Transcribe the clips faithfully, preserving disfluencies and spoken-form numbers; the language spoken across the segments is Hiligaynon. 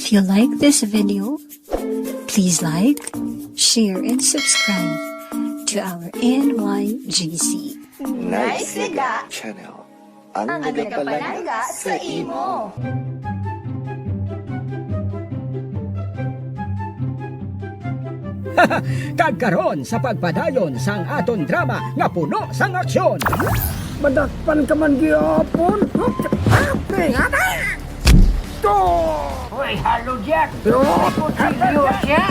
If you like this video, please like, share, and subscribe to our N Y G C. Nice Liga Channel. Ang nagapalangga sa imo. Kag karon sa pagpadayon sang aton drama nga puno sang aksyon. Madakpan ka man gihapon. To! Hoy, halo diyan! Yo! Kutsilyo siya!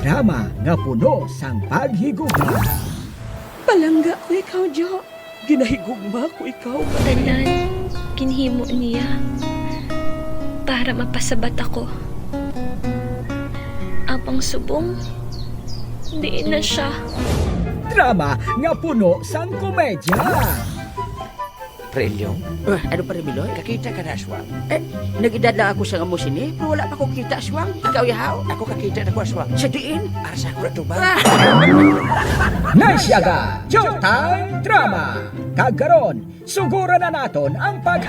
Drama nga puno sang paghigugma. Palangga ko ikaw, Jo. Ginahigugma ko ikaw. Tanan, ginhimo niya para mapasabat ako. Apang subong, diin na siya. Drama nga puno sang komedya. Pre Ilyong? Ah, ano, Pare Miloy? Kakita ka na, aswang? Eh, nag-edad lang ako sa amo sini, pero wala pa ko kita, aswang. Ikaw, yahaw? Ako kakita na ko, aswang. Sa diin? Ara sa ako na to ba? Ah! Naisyaga, Showtime Drama. Kag karon, suguran na naton ang pag-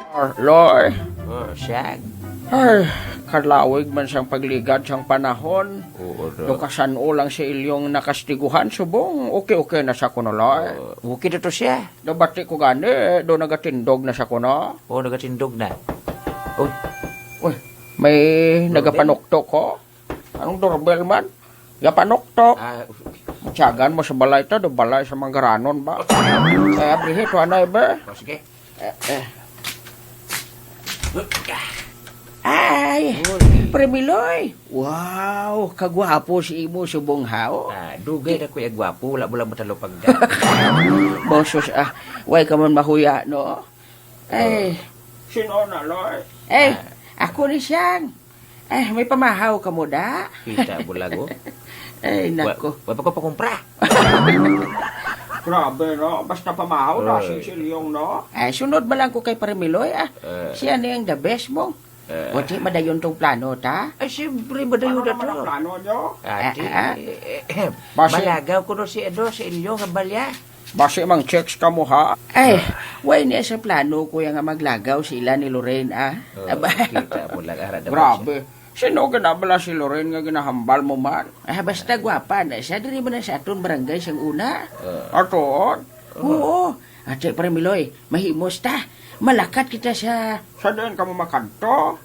Ah, Loy. Oh, Siyang. Ay, kalawig man sang pagligad sang panahon. Oo, do. Do kasan-o lang si Ilyong nakastiguhan, subong okay-okay na sa kuno, Loy. Oh, okay na to siya. Nabati ko gani, do nagatindog na sa kuno. Oh, nagatindog na. Oh. Uy, may Doorbell? Nagapanuktok ko. Anong doorbell man? Gapanuktok. Ah, Tiyagan mo sa balay to, do balay sa manggaranon ba? Kaya abrihi to, anay ba? Oh, sige. Eh, eh. Ay, Uy. Pre Miloy. Wow, kagwapo si imo subong haw. Ah, dugay na kuya gwapo, wala mo lang matalupag ka. Bosos, ah, way ka man mahuya, no? Ay. Sino na, Loy? Eh, Ah. Ako ni Siyang. Eh, may pamahaw ka mo, da? Kita mo lang, oh. Ay, Wa-, nako. Wa pa ko pakumpra. Grabe, no? Basta pamahaw na Ay. Si Silyong, no? Ay, sunod ba lang ko kay Parmiloy, ah? Eh. Siya ni ang the best mo. Eh. Wa, di madayon tong plano, ta? Ay, siyempre, madayon Ano na naman to. Ang plano nyo? Ate, Ah, ah. eh, eh, Basi- malagaw ko no si, ano, si Ilyong ang balya. Basi mang chicks kamo, ha? Ay, way niya sa plano, kuya, nga maglagaw sila ni Lorraine, ah. Oh, Aba. Kita mo lang, ara naman Grabe. Sino gina bala si Lorraine nga ginahambal mo man? Ah, basta gwapa na siya. Diri man na sa aton barangay sang una. Oh. Aton? Oo. Ate, Pre Miloy, mahimos ta. Malakat kita sa Sa diin kamo makadto?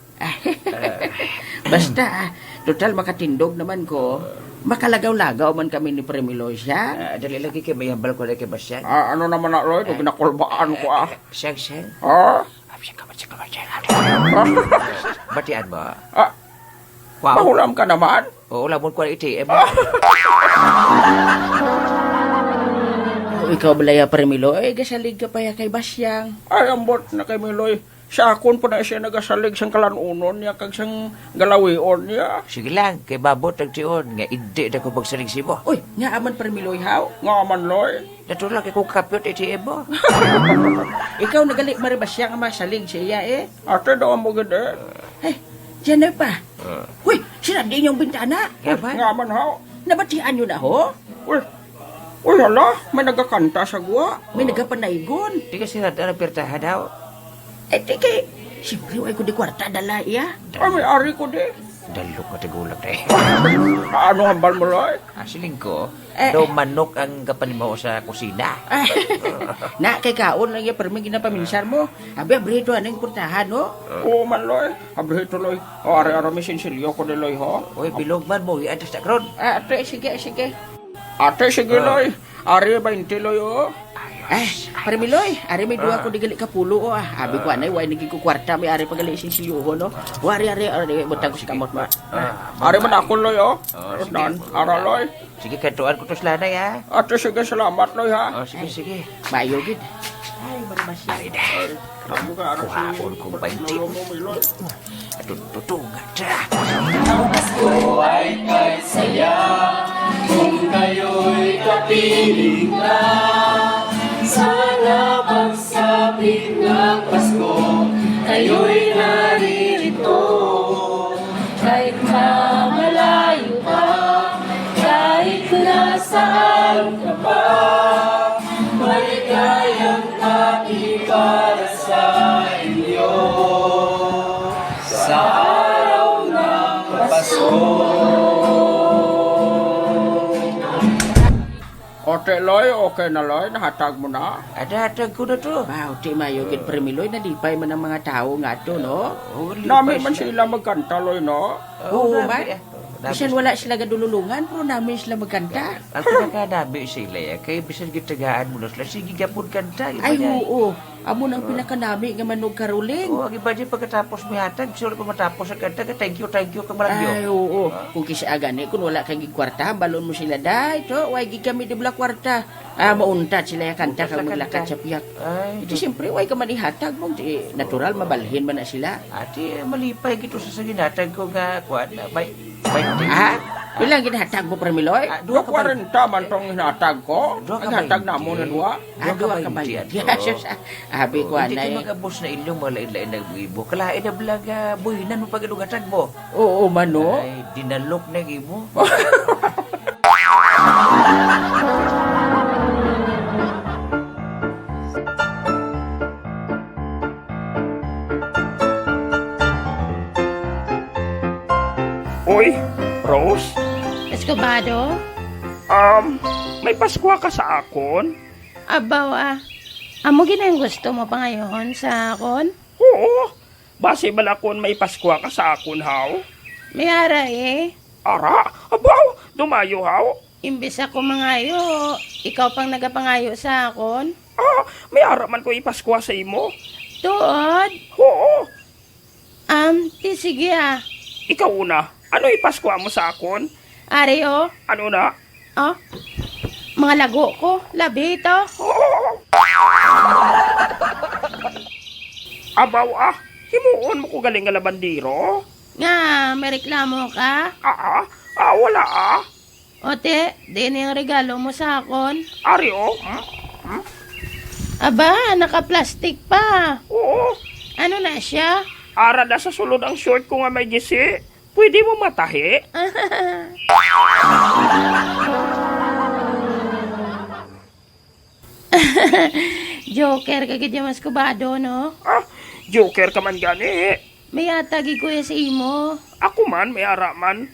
Basta, ah, total makatindog naman ko. Makalagaw-lagaw man kami ni Pre Miloy siya. Ah, dali lagi kay may hambal ko na kay Basyang. Ah, ano naman na, Loy? Ito Ah. ginakulbaan ko, ah. Ah, siyang, siyang. Ah? Ah, siyang, kamat, siyang, kamat, siyang. Ah? Batian mo. Ah, Wow. Mahulam ka naman? Oo, lamon ko ang A T M. Oh, ikaw balaya, Pre Miloy, gasalig ka pa ya kay Basyang. Ay, ambot na kay Miloy. Sa akon pa na siya nagasalig sang kalanunon niya kag sang galawion niya. Sige lang, kay babot ang tion nga indi na ko magsalig simo. Uy, nga aman, Pre Miloy, haw? Nga aman, Loy? Natural kay kung kapyot iti imo. Ikaw nagali, Mare Basyang, ang masalig sa iya, eh. Ate daw mo gid, eh. Eh, diyan na pa. Ah. Uy, sira din yung bintana. Nga ba? Nga man, haw? Nabatian nyo na, ho? Uy, uy, hala, may nagakanta sa gwa. May nagapanaygon. Di ka sira na ang pirtahan, haw? Eh, di kay, siyempre, way ko di kwarta, dala, iya. Ay, may ari ko di. Dalok ka tigulang na eh. Ano hambal mo, Loy? Ah, siling ko, Eh. daw manok ang kapanimaw sa kusina. Ah, na, kay kaon lang iya, pero may ginapaminsar mo. Abi, abrihi to, anong portahan, no? Oo man, Loy. Abrihi to, Loy. O, ari-ari, may sinsilyo ko di, Loy, ho. Uy, bilog man mo, iantas na karon. Ah, ate, sige, sige. Ate, sige, Ah. Loy. Ari, bainte, Loy, oh. Eh, Pare Miloy, ari may duha Ah. ko di gali ka pulo, oh, ah. Abi ko, Ah. anay, way naging ko kwarta, may ari pa gali sinsilyohon, no? O, ari, ari, ari, butang ko sa kamot mo. Ah, Ari man ako, Loy, oh. Oh, sige. Dan, ara, Loy. Sige, kantuan ko to sila, Nay, ha? Ate, sige, salamat, Loy, ha? Oh, sige, sige. Maayo gid. Ay, marabas siya. Ari na. Kuhaon kong bainte. Atun tutungan siya. Ang Pasko ay kay saya kung kayo'y kapiling na. Sana pagsapit ng Pasko, kayo'y naririto. Kahit na malayo ka, O, Te Loy, okay na, Loy? Nahatag mo na? Ada, hatag ko na to. Wow, Te, mayo gid, Pre Miloy, nalipay man ang mga tawo nga to, no? Oh, Nami lipay man sila. sila magkanta, Loy, no? Oh, Oo, grabe, man. eh. Grabe Bisan sila. wala sila gadululungan, pero nami sila magkanta. Ang pinakadami sila, eh. Kay bisan gitagaan mo na sila, sige, gapon kanta. Iba Ay, na. oo. Amo nang pinakanami nga manog karuling. Oo, ang iba di pagkatapos may hatag, sure pa matapos ang kanta, ka, "Thank you, thank you," ka malagyo. Ay, oo. Ah. Kung kisa gani, kung wala kay gid kwarta, balon mo sila, "Day, to, way gid kami di bala kwarta." Ah, mauntat sila ya kanta Mauntat kag sa maglakat kanta. sa piyak. Ay, Ito, to. siyempre, way ka man ihatag mo. Di, natural, mabalhin man na sila. Ati, malipay gito sa, sa ginatag ko nga, kuwan, may, may Ha? Pila ang ginhatag mo, Pre Miloy? Ah, Duha duha ka ba- kwarenta man tong hinatag ko. Duha ka Ang hatag baynte. namo na duha. Ah, Duha ka duha ka baynte baynte. ato. Sus, ah, abi Oh, ko, hindi anay. ka mag-abos na inyong mga lain-lain na ibo. Kalain na bala nga buhinan mo pag ilugatag mo. Oo, man, no? Ay, dinalok na ang imo. Uy, Rose? Escobado? Um, may Paskwa ka sa akon? Abaw, ah. Amo gid ang gusto mo pa ngayon sa akon? Oo. Basi bala kon may Paskwa ka sa akon, haw? May ara, eh. Ara? Abaw, dumayo, haw? Imbis ako mangayo, ikaw pang nagapangayo sa akon? Ah, may ara man ko ipaskwa sa imo. Tuod? Oo. Um, ti, sige, ah. Ikaw una, ano ipaskwa mo sa akon? Ari, oh. Ano na? Oh, mga lago ko, labi ito. Abaw, ah, himuon mo ko galing nga labandero? Nga, may reklamo ka? Ah, ah, ah, wala, ah. Ote, di na yung regalo mo sa akon. Ari, oh. Hmm? Hmm? Aba, naka-plastic pa. Oo. Ano na siya? Ara na sa sulod ang short ko nga may gisi. Pwede mo matahi? Joker ka gid, Mas Kubado, no? Ah, joker ka man gani. May atagi, kuya, sa imo. Ako man, may ara man.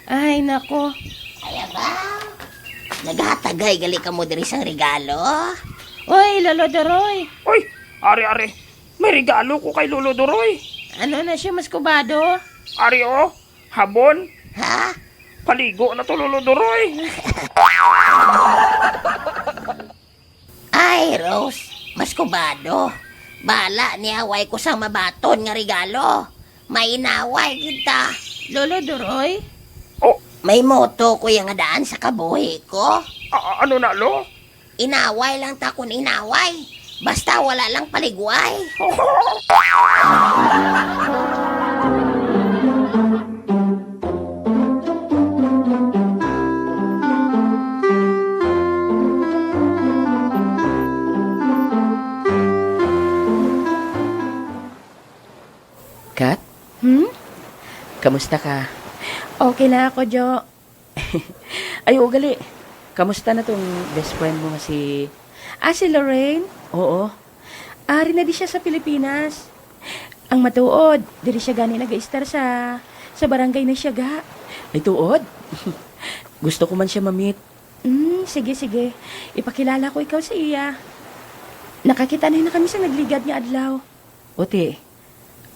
Ay, nako. Ay, aba. Naghatagay gali kamo diri sang regalo? Oy, Lolo Doroy. Oy, ari, ari. May regalo ko kay Lolo Doroy. Ano na siya, Mas Kubado? Ari, oh. Habon. Ha? Paligo na to, Lolo Doroy. Ay, Rose, Mas Kubado. Bala niya, way ko sang mabaton nga regalo. May inaway gid ta. Lolo Doroy? Oh. May moto ko yang daan sa kabuhi ko. A-, a-, ano na, Lo? Inaway lang ta kun inaway. Basta wala lang paliguay. Kat? Hmm? Kamusta ka? Okay lang ako, Jo. Ay, oo, gali. Kamusta na tong best friend mo nga si, ah, si Lorraine? Oo. Ari na di siya sa Pilipinas. Ang matuod, diri siya gani nag-istar sa, sa barangay na siya ga. Ay, tuod? Gusto ko man siya ma-meet. Mm, sige, sige. Ipakilala ko ikaw sa iya. Nakakita na kami sa nagligad nga adlaw. Ote,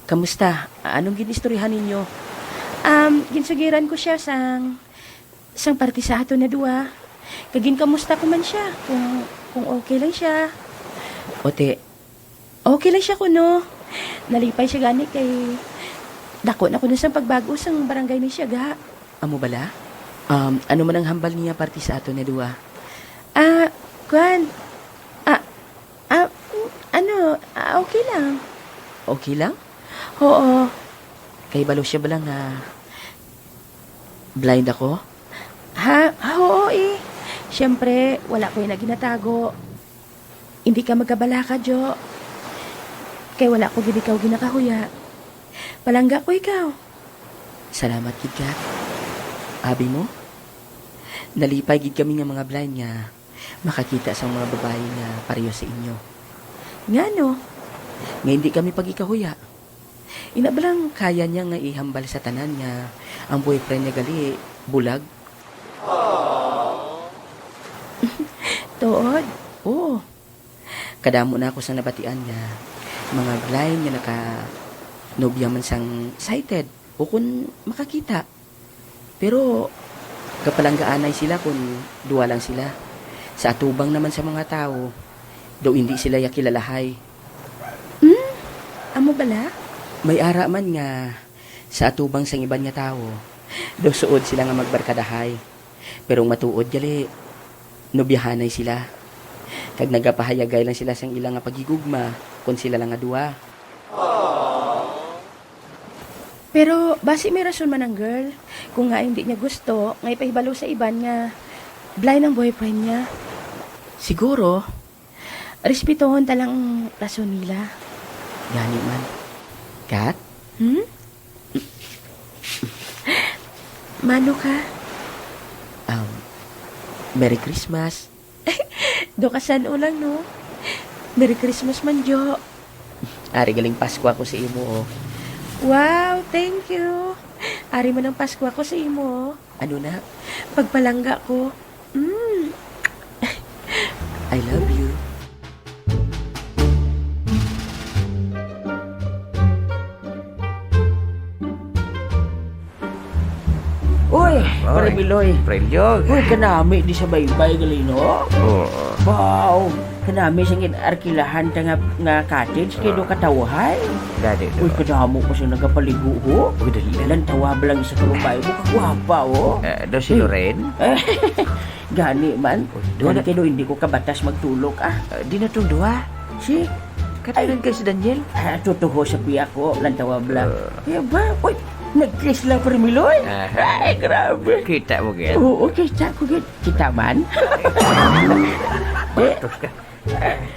kamusta? Anong ginistoryahan ninyo? Um, ginsugiran ko siya sang, sang parte sa ato na duwa. Kag ginkamusta ko man siya, kung, kung okay lang siya. Ote, okay lang siya kuno. Nalipay siya gani kay dako na kuno sang pagbag-o sang barangay ni siya ga. Amo bala? Um, ano man ang hambal niya parte sa ato na duwa? Ah, kuan. Ah, ah, mm, ano, ah, okay lang. Okay lang? Oo. Kay balo siya bala nga blind ako? Ha? Ah, oo, eh. Siyempre, wala ko yung ginatago. Hindi ka magkabalaka, Jo. Kay wala ko gid ikaw ginakahuya. Palangga ko ikaw. Salamat gid ka. Abi mo? Nalipay gid kami nga mga blind nga makakita sa mga babayi nga pareho sa inyo. Ngano? Nga hindi kami pagikahuya. Ina ba lang kaya niya nga ihambal sa tanan nga ang boyfriend niya gali bulag? Tuod? Oo. Kadamo na ako sa nabatian nga mga blind nga naka-nobya man sang sighted o kun makakita. Pero gapalanggaanay sila kon duha lang sila. Sa atubang naman sa mga tawo, daw indi sila ya kilalahay. Hmm? Amo bala? May ara man nga sa atubang sang iban nga tawo, daw suod sila nga magbarkadahay. Pero ang matuod gali, nobyahanay sila. Kag nagapahayagay lang sila sang ila nga paghigugma kon sila lang nga duha. Pero basi may rason man ang girl kung nga hindi niya gusto nga ipahibalo sa iban nga blind ang boyfriend niya. Siguro, respetohon ta lang ang rason nila. Gani man. Kat? Hmm? Mano ka? Um, Merry Christmas. Do ka san-o lang, no? Merry Christmas man, Jo. Ari galing Pasko ako sa imo, oh. Wow, thank you. Ari man ang Pasko ako sa imo, oh. Ano na? Pagpalangga ko. Mm. I love you. Uy, Oy, Pare Biloy. Pre Lyog. Uy, kanami di sa baybay gali, no? Oo. Wow, kanami sing arkilahan ta nga, nga cottage kay do katawhay. Dali, no? Uy, kadamo pa sing nagapaligo, ho. Uy, dali na. Lantawa ba lang isa ka babae mo, kagwapa, oh. Eh, do si Lorraine? Gani man. Uy, duha na. Gani kay do hindi ko kabatas magtulok, ah. Eh, di na tong duha. Si Katanan kay si Daniel? Ah, tutuho sa piya ko, lantawa bla. Ah. Kaya ba? Uy, nag-kiss lang, Permiloy. Ah. Ay, grabe. Kita mo, gid. Oo, kita ko, gid. Kita man. Eh,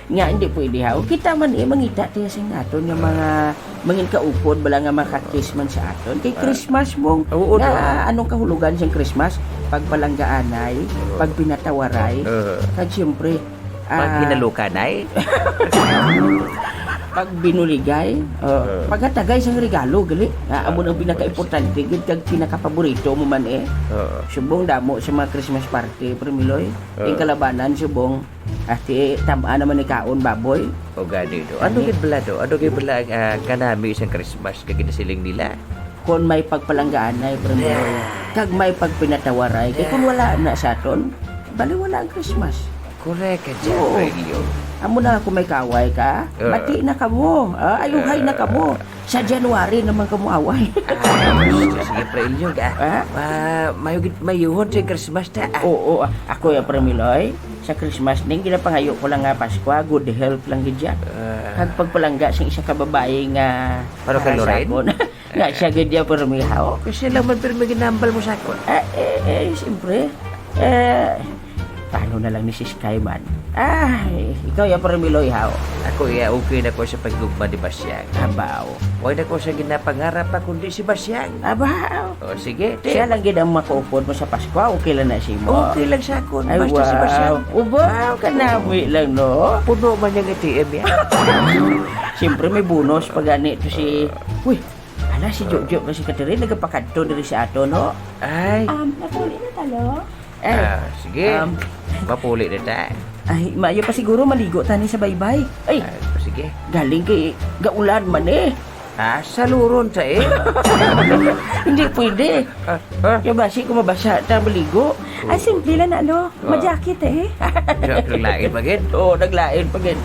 nga, hindi pwede, ha? O, kita man, eh, mangita tayo sa aton nga mga mangin kaupod, bala nga makakiss man sa aton. Kay Ah. Christmas mong, Oo, nga, do. Anong kahulugan sa Christmas? Pagpalanggaanay, Oo. Pagpinatawaray. Oo. Kag siyempre, Ah. Pag hinalukanay? Pag binuligay, oh, Ah. paghatagay sang regalo, gali. Ah, amo nang pinakaimportante gid kag pinakapaborito mo man, eh. Oo. Subong damo sa mga Christmas party, Permiloy. Ah. Ing kalabanan, subong, ati, tam-a naman ni kaon baboy. O gani, do. Ano Gani. gid bala, do? Ano gid bala ang, ah, kanami sang Christmas nga ginasiling nila? Kon may pagpalanggaanay, Permiloy, Yeah. kag may pagpinatawaray, kay kung Yeah. wala na sa aton, baliwala ang Christmas. Correct ka dyan, Oo. Pre Elio. Amo na, kung may kaway ka, Ah. bati na kamo. Ah, ayuhay na Ah. kamo. Sa January naman kamo away. Ah, sige, Pre Elio, ah. Ha? Ah, mayo gid, mayuhon sa Christmas ta, ah. Oo, ah, ako ya, Pre Miloy, sa Christmas ning ginapangayo ko lang nga Pasko, good health lang gid siya. Ah. Kag pagpalangga sing isa ka babae nga Para kay para sa Lorraine? akon. Nga siya gid ya, Permi, ha, oh. Kasi lang man, pero may ginambal mo sa akon. Eh, eh, eh, siyempre. Eh, paano na lang ni Sis Kay man? Ay, ikaw ya, Permi Loy, ha, oh. Ako, iya, okay na ko sa paggugma ni Basyang. Abaw. Wala na ko sa ginapangarap pa, kundi si Basyang. Abaw. O, sige, te. Siya lang gid ang makaupod mo sa Pasko, okay lang na si mo. Okay lang sa akon, Ay, basta si wow. Basyang. Ubaw, kanami lang, no? Puno man yung A T M yan. Siyempre, may bonus pa gani to si, uy, Ala, si Jojo nga si Catherine nagapakadto diri sa ato, no? Ay. Um, napuli na talo? Eh, Ah, sige. um, Mapuli na ta. Ay, maayo pa siguro maligo tani sa baybay. Ay, Ah, sige. galing kay gaulan man eh. Ah, saluron ta eh. Hindi pwede. Ah, ah. Kaya basi kung mabasa ta maligo. Ay, simple lang na, no? Ah. Majakit eh. Joke, naglain pa gid. Oo, naglain pa gid.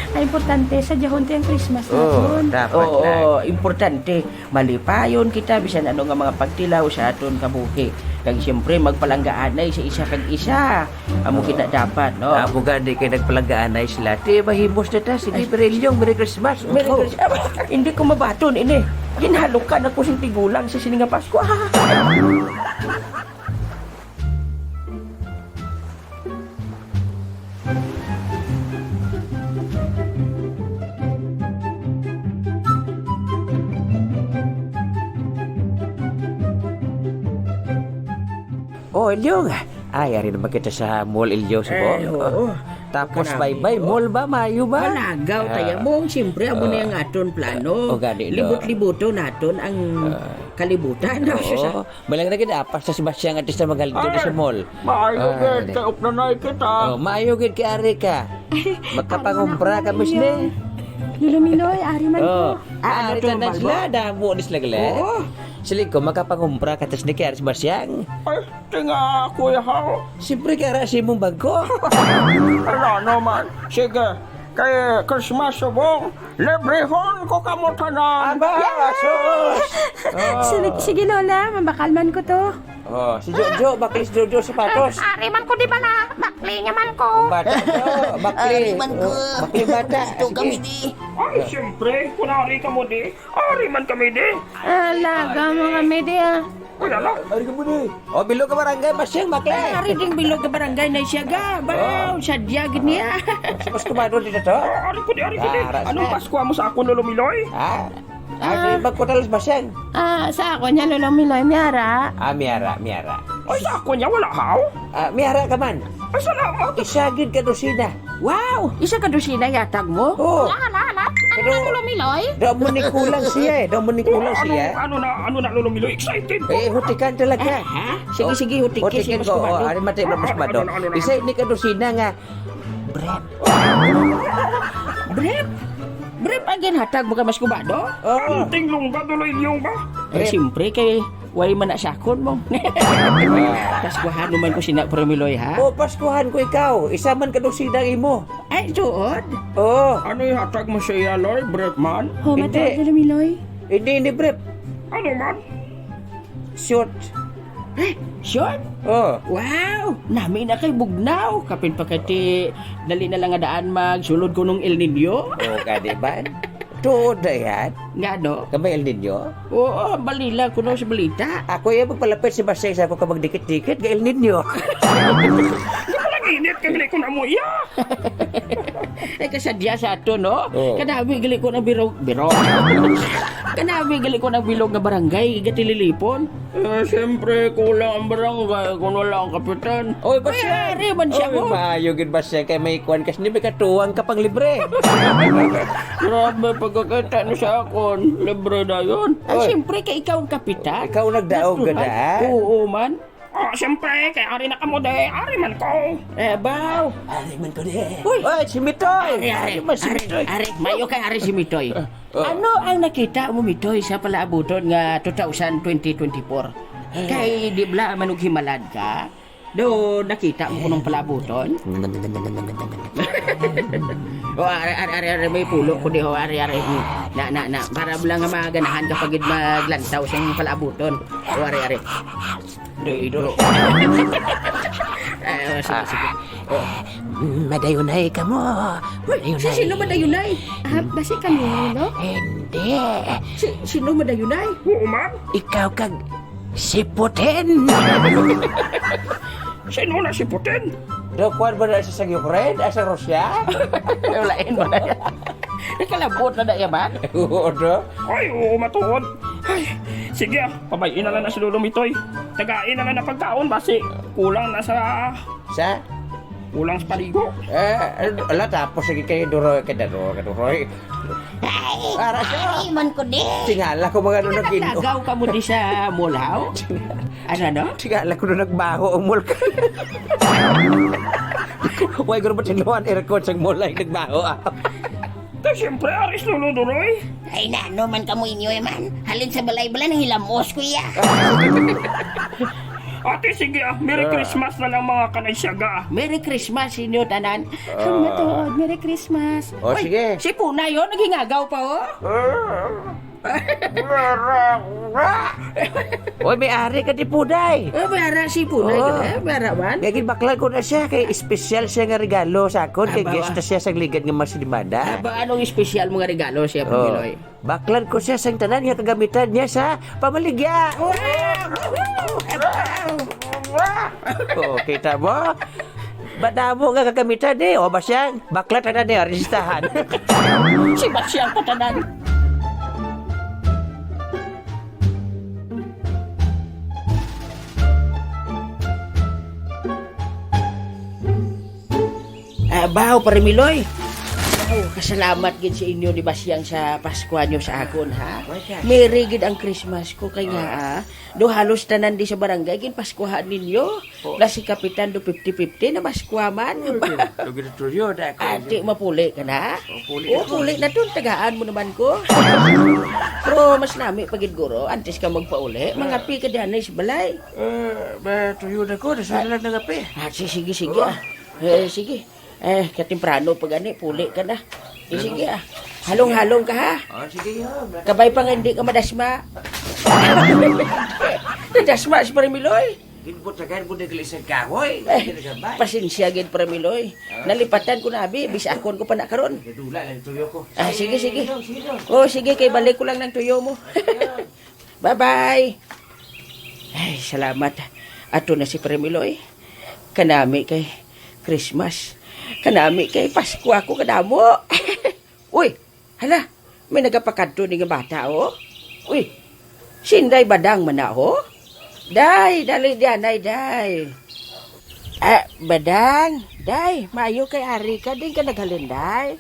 Ay, importante, sa dyan ti ang Christmas Oo, naton. dapat Oo, lang. importante. Malipayon kita bisan ano nga mga pagtilaw sa aton kabuhi. Kag siyempre, magpalanggaanay sa isa kag isa. Amo Oo. kita dapat, no? Amo gani kay nagpalanggaanay sila. Ti, mahimos na ta. Sige, Ay. Pero Ilyong, Merry Christmas. Merry Oh. Christmas. Hindi ko mabaton ini. Ginhalukan ako sing tigulang sa sini nga Pasko. Ah! Oh, Ilyong. Ay, ari naman kita sa mall, Ilyo, sa Eh, mall. oo. Tapos, kanami, baybay, oh. Mall ba? Maayo ba? Malagaw, ah, tayo mo. Siyempre, amo na, ah, yung aton plano. O, gani, no. Libot-libuto naton ang, ah, kalibutan, no? Oo. Malang na gid, apas na si Basyang at sa magaldo na sa mall. Ay, maayo gid, kay uknanay kita. Oh, maayo gid kay ari ka. Magkapangumpra kami sini. Lolo Miloy, ari man ko. Oh, ah, ano ari to, tanan sila, damo ni sila gali. Oo. Siling ko, makapangumpra ka tas ni kay ari si Basyang. Ay, tinga, Kuya Hal. Siyempre, kay ara sa imong bangko. Wala naman. Sige, kay Christmas subong, librehon ko kamo tanan. Aba, sus! Oh. Sige, sige, Lola, mabakal man ko to. Oh, si Jojo, bakli si Jojo sapatos. Ah, ari man ko di bala, bakli niya man ko. Ang bata to, bakli. Ari man ko. Oh, bakli bata. Ito kami di. Ay, siyempre, kung ari kamo di, ari man kami di. Ah, laga mo kami di, ah. Uy, ala. Ari kamo di. Oh, bilog ka barangay, Basyang, bakli. Ay, ari ding bilog ka barangay na siya ga. Bayaw, sadya gid niya. Mas kumado dito to? Ah, ari ko di, ari ko di. Anong Pasko mo sa akon, Lolo Miloy? Ah, ah, si Bagkutalas, Basyang. Ah, sa ako niya, Lolo Miloy, miara. Ah, miara, miara. Ay, sa ako niya, wala, haw? Ah, miara ka man. Ay, salamat. Isa gid ka dosina. Wow! Isa ka dosina yatag mo? Oo. Hala, hala, hala. Ano na, Lolo Miloy? Daw mo ni kulang siya eh. Daw mo ni kulang siya. Ano na, ano na, Lolo Miloy? Excited ko. Eh, hutikan talaga. Ah, ha? Sige, sige, hutikin si Mas Kumado. Ari mati, Mas Kumado. Isa ni ka dosina nga brief. Brief? Brief ang ginhatag mo kay Mas Kumado? Oo. Anting lungga, Lolo Ilyong ba? Eh, siyempre kay Way man na siya kon mo. Paskuhan naman ko sina Premiloy, ha? Oh, paskuhan ko ikaw. Isa man ka dosina ang imo. Ay, tuod? Oh. Ano ihatag mo sa iya, Loy? Brief man? Oh, hindi. Matuod na, Miloy. Hindi, hindi brief. Ano man? Short. Short? Oh. Wow! Nami na kay bugnaw. Kapin pa kati, dali na lang nga daan magsulod ko nung El Nino. Oh, ka, di ba? Tuod na yan? Nga, no? Kami El Nino? Oo, balila ko na sa balita. Ako yung magpalapit si Basay sa ako ka magdikit-dikit, nga El Nino. Di ba nag-init ka, gali ko na mo iya? Ay, kasadya sa ato, no? Oo. Kanabi, gali ko na biro, biro. Kanabi, gali ko na bilog nga barangay, gatililipon. Eh, siyempre, kulang ang barangay kung wala ang kapitan. Oy, Ay, Basya. Ari man siya Oy, mo. Maayo gid, Basya, kay may kuwan kasi ni may katuwang ka pang libre. Grabe, pagkakita na sa akon, libre na yun. Ay, Oy. Siyempre, kay ikaw ang kapitan. Ikaw nagdaog ka na, Natural. Ha? Oo, man. Ah, siyempre, kay ari na kamo, de. Ari man ko. Eh, baw. Ari man ko, de. Uy. Oy, si Mitoy. Ari, ari. Ari man si Ari, Mitoy. Ari, mayo kay ari si Mitoy. Oh. Ano ang nakita mo, Mitoy, sa palaabuton nga two thousand twenty twenty-four? Eh. Kay di bala manughimalad ka? Do nakita mo kunong palaabuton? O, ari, ari, ari, ari, may pulo ko di, o, ari, ari. Na, na, na, para lang nga maganahan ka pa gid maglantaw sa palaabuton. O, ari, ari. Daido. Eh, o, sige, sige. O. Madayunay ka mo. Uy, Madayunay. Si sino madayunay? Ah, basi kami, no? Hindi. Si, sino madayunay? Oo, ma'am. Ikaw kag si Putin. Sino na si Putin? Do, kuwan ba na siya sa Ukraine? Ah, sa Russia? Wala, yun ba na yan? Nakalabot na na yan, man? Oo, do. Ay, oo, matuod. Ay, sige, ah, pabay-in na lang na si Lolo Mitoy. Tagain na lang na pagkaon, basi kulang na sa Sa? Kulang sa paligo. Eh, ala, tapos lagi kayo, Duroy, kay Daro, kay Duroy. Ay, Ara siya. Ay, man ko di. Tingala ko mga ano nag-in-, Nakalagaw ka mo di sa mall, haw? Ano, no? Tingala ko na nagbaho ang mall. Way, guro ba tinuan aircon sa mall ay nagbaho, ah? Kay siyempre, aris Lolo Duroy. Ay, nano man kamo inyo, eh, man. Halin sa balay-balay, nang hilamos ko iya. Ate, sige, ah. Merry Ah. Christmas na lang, mga kanay siyaga, ah. Merry Christmas sa inyo, tanan. Ah. Matuod, Merry Christmas. O, Uy, sige. Si Punay, oh, nagingagaw pa, oh. Ah. Oy, may ari ka di Punay. Oh, may ara si Punay, Oh. eh, may ara man. Kaya ginbaklan ko na siya kay espesyal siya nga regalo sa akon, kay Aba, guest ba? na siya sa Ligad nga Masinimada. Aba, anong espesyal mo nga regalo siya, Oh. Pamiloy? Baklan ko siya sang tanan nga kagamitan niya sa pamaligya. Wow! Oh, kita mo? Madamo nga kagamitan eh. O, Basyang, baklat na ni, arestahan. Si Basyang patanan. Ah, Baw, Pare Miloy. Baw, kasalamat gid sa inyo ni Basyang sa Paskwa nyo sa akon, ha? Merry gid ang Christmas ko kay nga, ah, do halos tanan di sa barangay gin Paskwahan ninyo. Oh. Na si Kapitan do fifty fifty na Paskwa man. Lagi na tuyo na ako. Ati, mapuli ka na? Oh, puli na. Puli na to. Tagaan mo naman ko. Pero mas nami pa gid, guro, antes ka magpauli, mangapi ka diyan sa balay. Eh, matuyo na ko. Nasa lang nangapi. Ah, si-, sige, sige, ah. Eh, sige. Eh, katemprano pa gani, puli ka na. Eh, sige, ah. Halong-halong ka, ha? Oh, sige, oh. Kabay pa nga hindi ka madasma. Nadasma si Pare Miloy. Ginbutagan mo na gali sa kahoy. Eh, pasensya gid, Pare Miloy. Ah. Nalipatan ko na, abi. Bisakon ko pa na karon. Nadula lang tuyo ko. Ah, sige, sige. Sige, sige. Oh, sige, kay balik ko lang ng tuyo mo. Bye-bye. Ay, salamat. Ato na si Pare Miloy. Kanami kay Christmas. Kanami kay Pasko ako kadamo. Uy, hala, may nagapakadto ni nga bata, oh. Uy, sinday Badang man na, oh. Day, dali diyan, ay, day. Ah, Badang, day, maayo kay ari ka, din ka naghalin, day.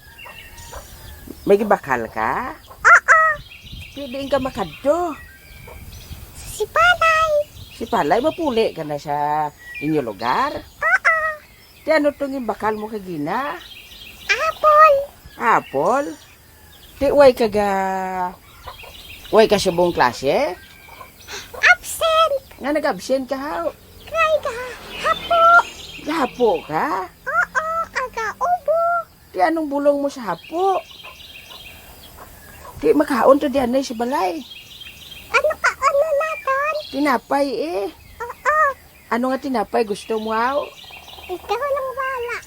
May gibakal ka? Oo. Pwede ka makadto. Si Palay. Si Palay, mapuli ka na sa inyo lugar? Oo. Ti ano tong imbakal mo kagina? Apple. Apple? Ti way ka ga-, way ka subong klase? Absent. Nga nag-absent ka, haw? Kay ga-, hapo. Gahapo ka? Oo, aga ubo. Ti anong bulong mo sa hapo? Ti makaon to diyan sa balay. Ano ka, ano naton? Tinapay eh. Oo. Ano nga tinapay gusto mo, haw? Ikaw lang wala.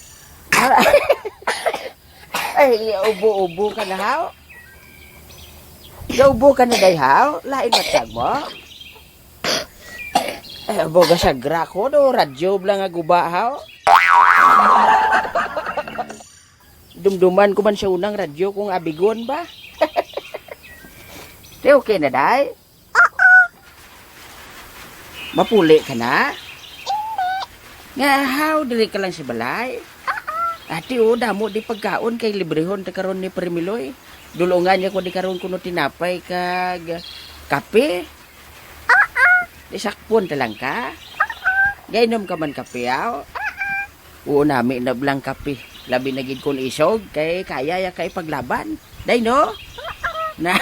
Ay, ubo-ubo ka na, haw? Gaubo ka na, day, haw? Lain matag mo? Ay, abo, gasagra ko, no? Radyo bala nga guba, haw? Dumduman ko man sa unang radyo kung abigon ba? Ti okay na, day? Oo. Mapuli ka na? Hindi. Nga, haw, diri ka lang sa balay? Oo. Ati, oh, damo di pagkaon kay librehon ta karon ni Pare Miloy. Dulungan niya ko di karon kuno tinapay kag kape. Oo. Di sakpon ta lang ka? Oo. Gainom ka man kape, aw? Oo. Oo, nami na bala ang kape. Labi na gid kon isog, kay kaya ya kay paglaban. Day, no? Na.